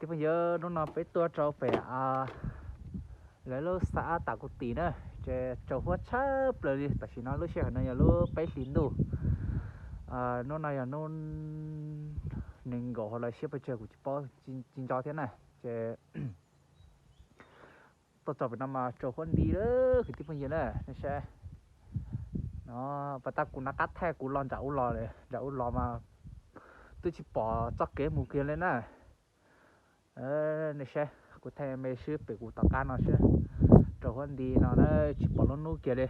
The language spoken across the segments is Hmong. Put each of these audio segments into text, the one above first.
Tib phooj ywg, hnub no peb tuaj rau pem lawv lub xab ab tas kuv tim na, ces tsaus huab tshaj plaws li. Tam sim no lub sij hawm no yog lub peb hlis ntuj. Hnub no yog hnub nees nkaum hauv lawv siab pes tsawg kuv tsis paub, tsis nco thiab na. Ces tuaj txog pem no mas tsaus huab nti lawm kwv tij phooj ywg na, nej saib. No, pas tas kuv nov qab thaij kuv los nram ub los, nram ub los mas twb tsis pom txoj kev mus kiag li na. Nej saib, kuv thaij me swb pem kuv tom qab no seb, rau huab nti no na, tsis pom lub hnub kiag li.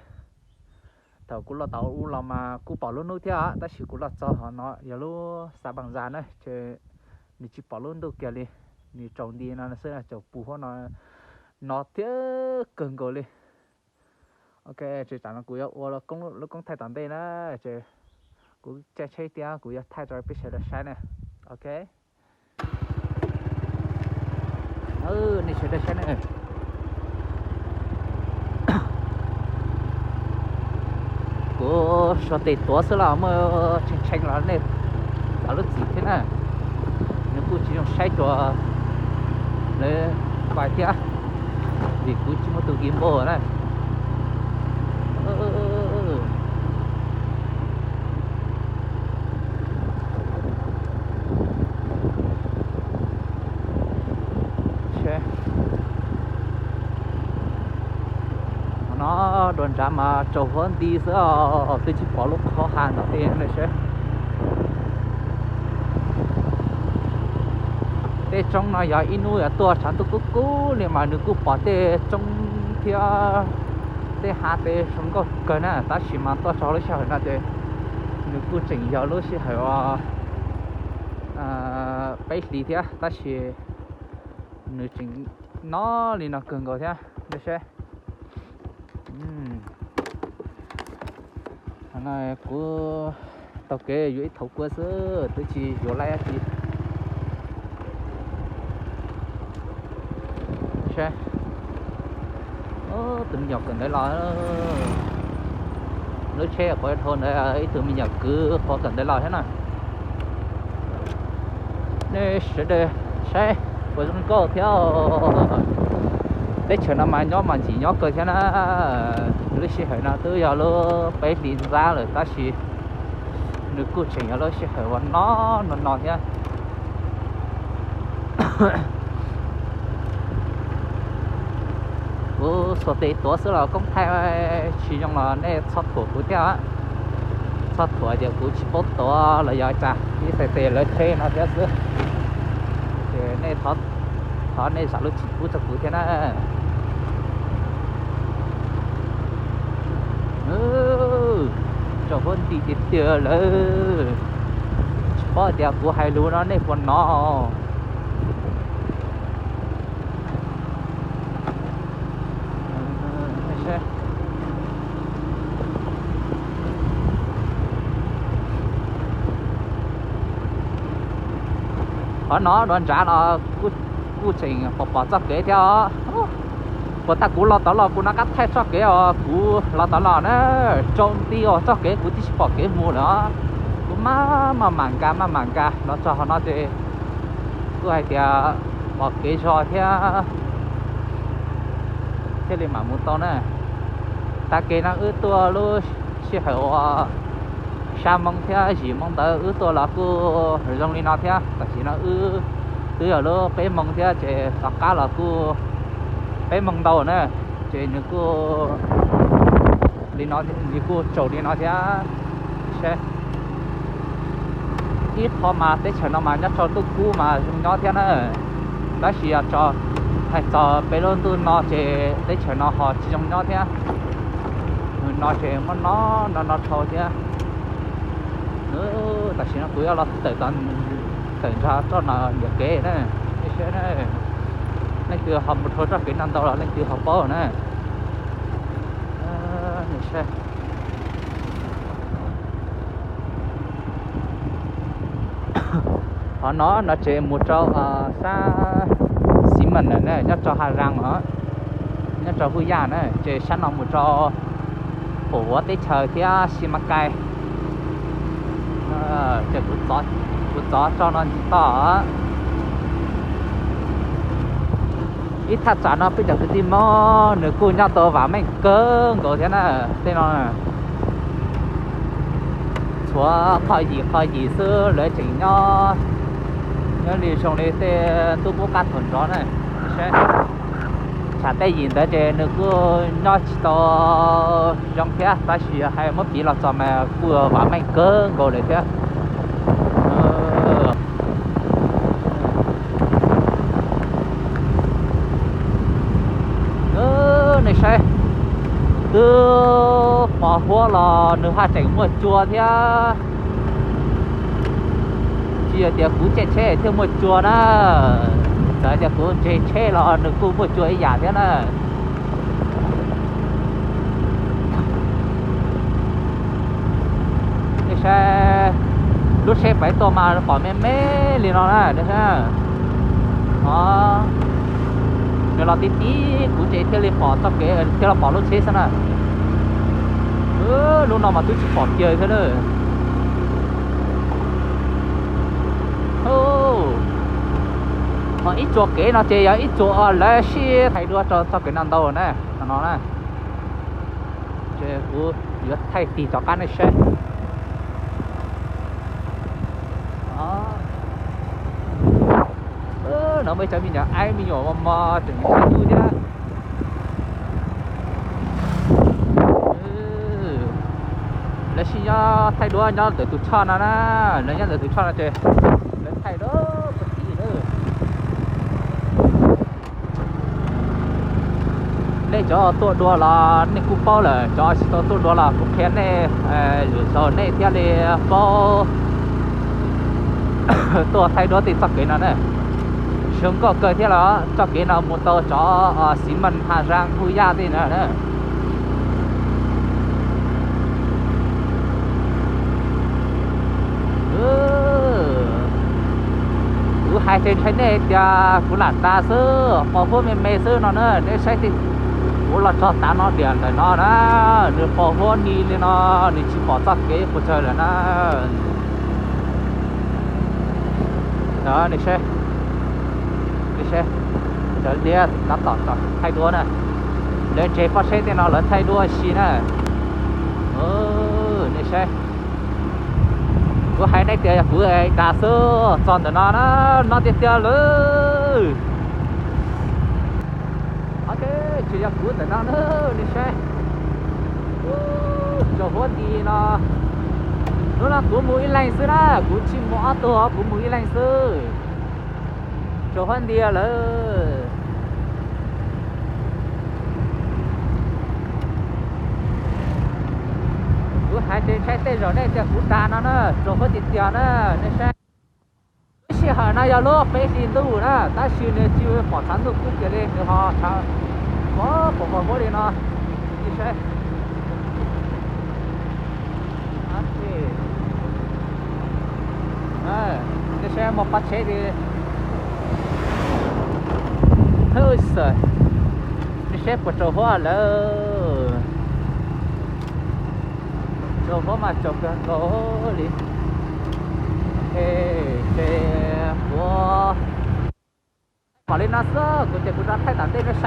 Thaum kuv los tom ub los mas kuj pom lub hnub thiab, tab sis kuv los txog hov no yog lub xav Npam Zas na ces nws tsis pom lub ntuj kiag li, nws tsaus nti no xwb, tsaus pus huab no, no thiab kawg nkaus li. Ok, ces tsam no kuv yuav ua lub koob thaij tom ntej na, ces kuv caij tsheb tiag kuv yuav thaij rau peb sawv daws saib na. Ok. Nej sawv daws saib na. Kuv suav tes tuav xwb los muaj tshee tshee los nej txav lub txim thiab na. Nws kuj tsis zoo saib dua lawv pais thiab, vim kuv tsis muaj tus gimbal na. Qhov no dua nrad mas tsaus huab nti xwb os, twb tsis pom lub qhov hav ntawd li ne seb. Tej roob no yog ib hnub yuav tuaj tshav ntuj kub kub li mas nws kuj pom tej roob thiab tej hav tej zoo nkauj kawg na, tab sis mas tuaj txog lub sij hawm no ces nws kuj tseem yog lub sij hawm peb hlis thiab, tab sis nws tseem no li no kawg nkaus thiab. Nej saib, kuv taug kev yuav ib thaum kua xwb, twb tsis yuav laib dab tsi. Saib, tus me nyuam kawm ntawv los, lub tsheb qhuav dhau ntawd, ib tug me nyuam kwv qhuav kawm ntawv los thiab na. Nej sawv daws saib puas zoo nkauj thiab. Teb chaws no mas nyob mas ntxim nyob kawg thiab na. Lub sij hawm no twb yog lub peb hlis ntxab lawm tab sis nws kuj tseem yog lub sij hawm uas no no no thiab. Kuv xuas tes tuav xwb los koob thaij tsis zoo los nej txhob thuam kuv thiab. Txhob thuam tias kuv tsis paub tuav los yog cas, ib txhais tes lawv tsheb no thiab xwb. Ces nej thov nej zam lub txim pub rau kuv thiab na. Tsaus huab nti tiag tiag lawm. Tsis paub tias kuv hais lus no nej puas hnov. Qhov no dua nrad los kuj tseem pom pom txoj kev thiab os. Puas tas kuv los tod los kuv nov qab thaij txoj kev os, kuv los tod los na, tsaus nti os, txoj kev kuv twb tsis pom kev mus lawm os. Kuv maj maj mam nkag maj mam nkag los txog qhov no ces kuj hais tias pom kev zog thiab, thiaj li mam mus tau na. Tag kis no wb tuaj lub sij hawm uas xya moo thiab yim moo ntawd wb tuaj los kuj zoo li no thiab. Tam sim no wb twb yog lub peb moo thiab ces tom qab los kuj peb moo ntau na, ces nws kuj li no, nws kuj tsaus li no thiab. Saib, ib qho mas teb chaws no mas nyob rau ntuj kub mas zoo nyob thiab na, tab sis yog tso hais txog peb lub ntuj no ces teb chaws no ho tsis zoo nyob thiab. Nws no ces muab no no no dhau thiab. Tam sim no kuv yuav los tawm, tawm nrog txoj no yuam kev na, nej saib na. Leej twg ho mus dhau txoj kev no ntau los leej twg ho paub na. Nej saib, qhov no no ces mus rau sab Xi Mas na, nyob rau Ha Zas os, nyob rau Hwj Yaj na, ces sab no mus rau Pum Huav teb chaws thiab Xi Mas Kais. Ces kuv txov tso no ntsis toj. Ib thaj tsam no peb cov kwv tij Hmoob nws kuj nyob tau vam meej kawg nkaus thiab na. Tej no txhua qhov yim qhov yim xwb lawv tseem nyob, nyob li zoo li tej ntuj qub qab thaum nrov na. Saib, tsam tej yim ntawd ces nws kuj nyob tsis tau zoo thiab, tab sis hais muab piv los txog mas kuj vam meej kawg nkaus lawm thiab. Nej saib, twb pos huab los nws haj tseem muaj cua thiab. Tsis yog tias kuv caij tsheb thiaj muaj cua na, txawm tias kuv nres tsheb los nws kuj muaj cua ib yam thiab na. Nej saib, lub tsheb pais tuaj mas pom me me li no na. Nws los tib tib kuv ces thiaj li pom txoj kev, thiaj los pom lub tsheb xwb na. Lub no mas twb tsis pom kiag thiab na. Ho ib tsuas kev no ces yog ib tsuas lawv sib thaij duab rau txoj kev no ntau na, no na. Ces kuv yuav thaij tig rov qab nej saib. No muaj ib cov me nyuam aib me nyuam mos mos tseem nyob ib tug thiab. Lawv sib nyob thaij duab nyob ntawm tus choj no na, lawv nyob ntawm tus choj no ces lawv thaij duab puag tim na. Nej cov tuaj dua los nej kuj paub lawm, cov tsis tau tuaj dua los kuv qhia nej, lwm zaus nej thiaj li paub tuaj thaij duab tej txoj kev no na. Zoo nkauj kawg thiab los txoj kev no mus tau cov Xis Mas Has Zas Npuj Yaj tej na. Kuv hais ces ntshai nej tias kuv lam tas xwb, pos huab me me xwb no na. Nej saib, kuv los txog tav no, diam ntawm no na, nws pos huab ni li no, nws tsis pom txoj kev puas tsawg lawm na. Nej saib, nej saib, cov liab tab tom thaij duab na. Lawv ntseeg pob tsheb tej no lawv thaij duab si na. Nej saib, kuv hais nej tias yog kuv tas xwb, txog ntawm no na, no tiag tiag lawm. Tsis yog kuv ntawm no na, nej saib. Tsaus huab nti no. Hnub no kuv mus ib leeg xwb na, kuv tsis mus ob tug, kuv mus ib leeg xwb. Tsaus huab nti lawm. Kuv hais ces ntshai tej zaum nej tias kuv tas no na, tsaus huab tiag tiag na, nej saib. Lub sij hawm no yog lub peb hlis ntuj na, tab sis nws tsis pom tshav ntuj kub kiag li, nws ho tshav pom pom huab li no. Nej saib. Nej saib muaj pob tsheb li. Nej saib puas tsaus huab lawm. Tsaus huab mas tsaus kawg nkaus li. Ces kuv pom li no xwb, kuv ces kuv rov thaij tom ntej nej saib.